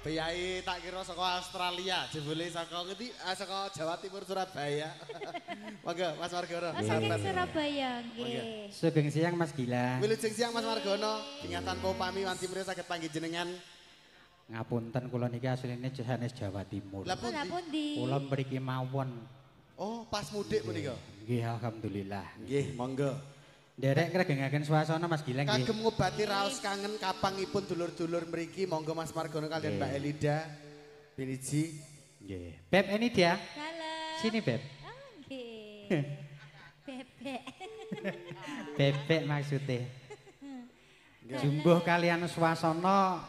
Beyai tak kira saka Australia, jebule saka ngendi? Saka Jawa Timur Surabaya. Monggo Mas Margono. Oh, saking Surabaya nggih. Sugeng siang Mas Gilang. Wilujeng siang Mas Margono. Bingah tanpa upami wanci mriya saged panggih jenengan. Ngapunten kula niki asline sanes Jawa Timur. Lah pundi? Kula mriki mawon. Oh, pas mudik punika. Nggih, alhamdulillah. Nggih, monggo. Nderek ngregengaken suasana Mas Gilang nggih. Kagem ngobati raos kangen kapangipun dulur-dulur mriki, monggo Mas Margono kalian Mbak Elida Biniji. Nggih. Beb Enida. Dalem. Sini Beb. Oh, nggih. Bebek. Bebek maksudnya. Jumbuh kalian suasana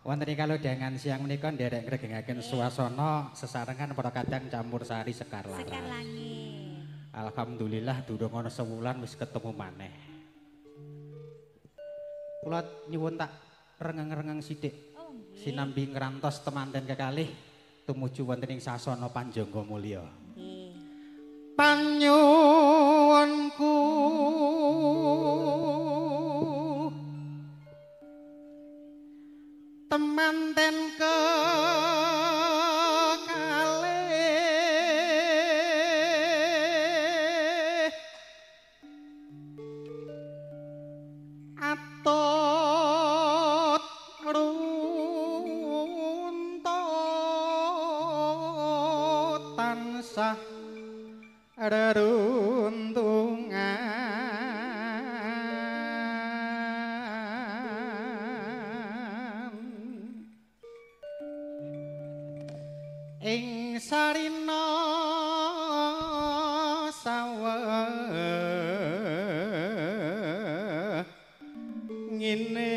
wonten ing kalodhangan siang menika nderek ngregengaken suasana sesarengan para kadang campur sari sekar laras. Sekar langit. Alhamdulillah durung ana sewulan wis ketemu maneh. Kula nyuwun tak rengeng-rengeng sithik. Oh, nggih. Sinambi ngrantos temanten kekalih tumuju wonten ing sasana Panjangga Mulya. Nggih. Panyuwunku temanten kekalih atut runtut tansah reruntungan ing sarina saweh ngene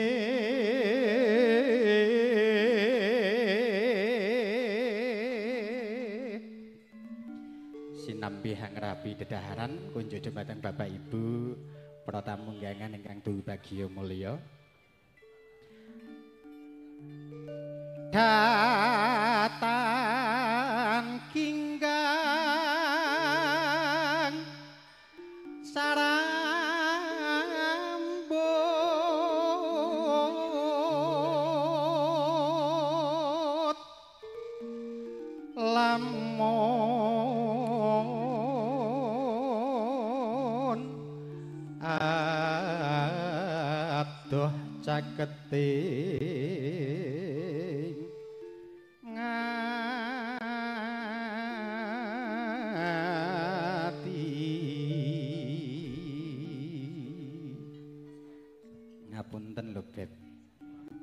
sinambi hangrabi dedaharan kunjuk dumateng Bapak Ibu para tamu undangan ingkang berbahagia mulya. Datan kinggang sarambut lamun adoh caketing ngati. Ngapunten lho Beb.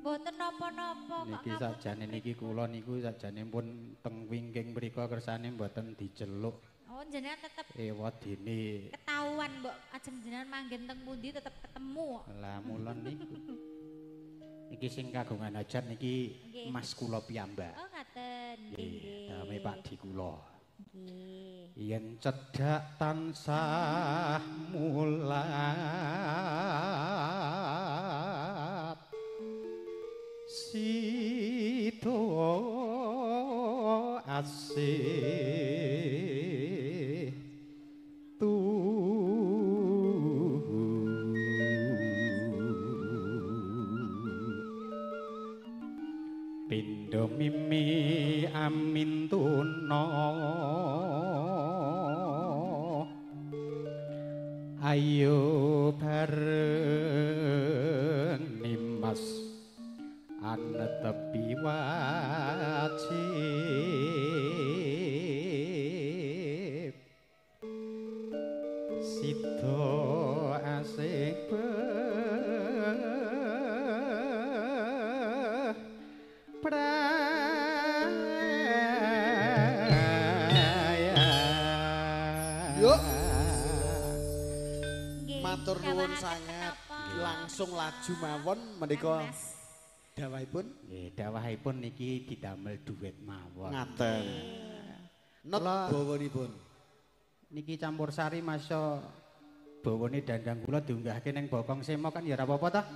Mboten napa-napa kok. Niki sakjane niki kula niku sakjane pun teng wingking mriku kersane mboten diceluk. Oh, jenengan tetep ewadene ketahuan mbok ajeng jenengan manggen teng pundi tetep ketemu. Lah mula niku. Niki sing kagungan hajat niki Mas kula piyambak. Oh, ngaten. Nggih, dame Pak Di kula. Nggih. Yen cedhak tansah mulat sida asih pindha mimi amin tuna ayo bareng nimas anetepi wajib sida asih Yuk. Matur nuwun sanget. Langsung laju mawon menika dawahipun. Nggih, dawahipun niki didamel duet mawon. Ngaten. Not bawanipun. Niki campur sari masya bawane dandang kula diunggahke ning bokong semo kan ya ora apa-apa ta?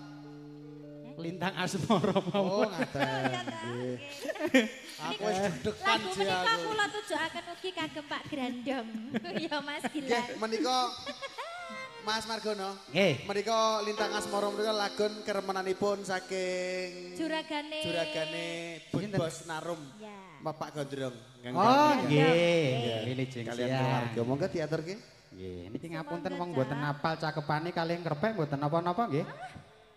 Lintang asmara mawon. Oh, ngaten. Nggih. Aku wis deg-degan Lagu menika kula tujukaken ugi kagem Pak Grandong. Ya Mas Gilang. Nggih, menika Mas Margono. Nggih. Menika Lintang Asmara menika lagun keremenanipun saking Juragane. Juragane Sinten? Bos Narum. Ya. Bapak Gondrong. Oh, nggih. Wilujeng Kalian siang. keluarga monggo diaturke. Nggih, niki ngapunten wong mboten apal cakepane kalih ngrepek mboten napa-napa nggih.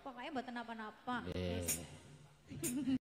Pokoknya mboten napa-napa. Nggih.